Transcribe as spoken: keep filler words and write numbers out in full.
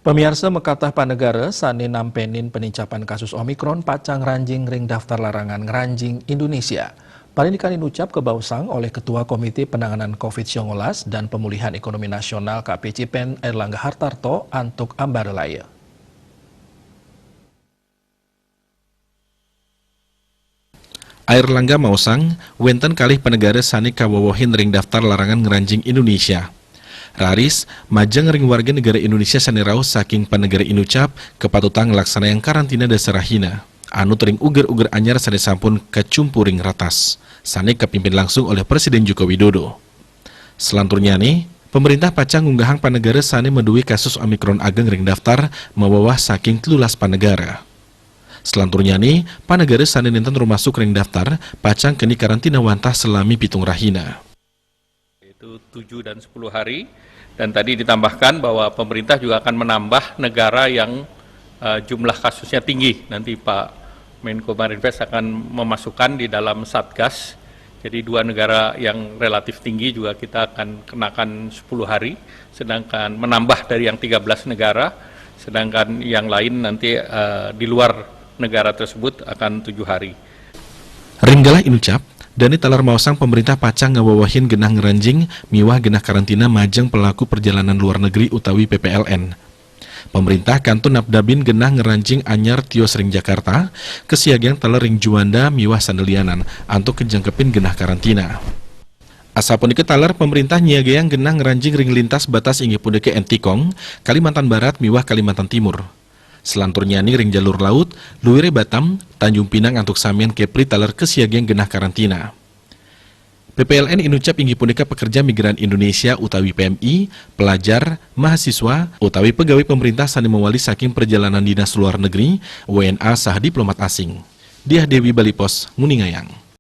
Pamiarsa, makatah panegara sané nampénin penincapan kasus Omikron pacang ngranjing ring daftar larangan ngranjing Indonesia. Parindikan inucap kabaosang olih Ketua Komite Penanganan covid sembilan belas dan Pemulihan Ekonomi Nasional K P C pen Airlangga Hartarto antuk Ambara Laya. Airlangga maosang, wénten kalih panegara sané kawewehin ring daftar larangan ngranjing Indonesia. Raris, majeng ring warga negara Indonesia sané rauh saking panegara inucap, kapatutang nglaksanayang karantina dasarahina, anut ring uger-uger anyar sané sampun kacumpu ring ratas, sané kapimpin langsung olih Presiden Joko Widodo. Selanturnyané, pamréntah pacang ngunggahang panegara sané madué kasus Omikron ageng ring daftar maweweh saking telulas panegara. Selanturnyané, panegara sané nénten rumasuk ring daftar pacang keni karantina wantah salami pitung rahina. Yaitu tujuh dan sepuluh hari. Dan tadi ditambahkan bahwa pemerintah juga akan menambah negara yang, eh, jumlah kasusnya tinggi. Nanti Pak Menko Marinvest akan memasukkan di dalam Satgas. Jadi dua negara yang relatif tinggi juga kita akan kenakan sepuluh hari, sedangkan menambah dari yang tiga belas negara, sedangkan yang lain nanti, eh, di luar negara tersebut akan tujuh hari. Ring galah inucap, dané taler maosang pamréntah pacang ngawewehin genah ngranjing miwah genah karantina majeng pelaku perjalanan luar negeri utawi P P L N. Pamréntah kantun napdabin genah ngranjing anyar tios ring Jakarta, kasiagiang taler ring Juanda miwah sandalianan antuk kajangkepin genah karantina. Asapunika taler pamréntah nyiagayang genah ngranjing ring lintas batas inggih punika Entikong, Kalimantan Barat miwah Kalimantan Timur. Selanturnyané ring jalur laut, luiré Batam, Tanjung Pinang antuk samian Kepri taler kasiagiang genah karantina. P P L N inucap inggih punika pekerja migran Indonesia utawi P M I, pelajar, mahasiswa, utawi pegawai pemerintah sané mawali saking perjalanan dinas luar negeri, W N A saha diplomat asing. Diah Dewi Balipos nguningayang.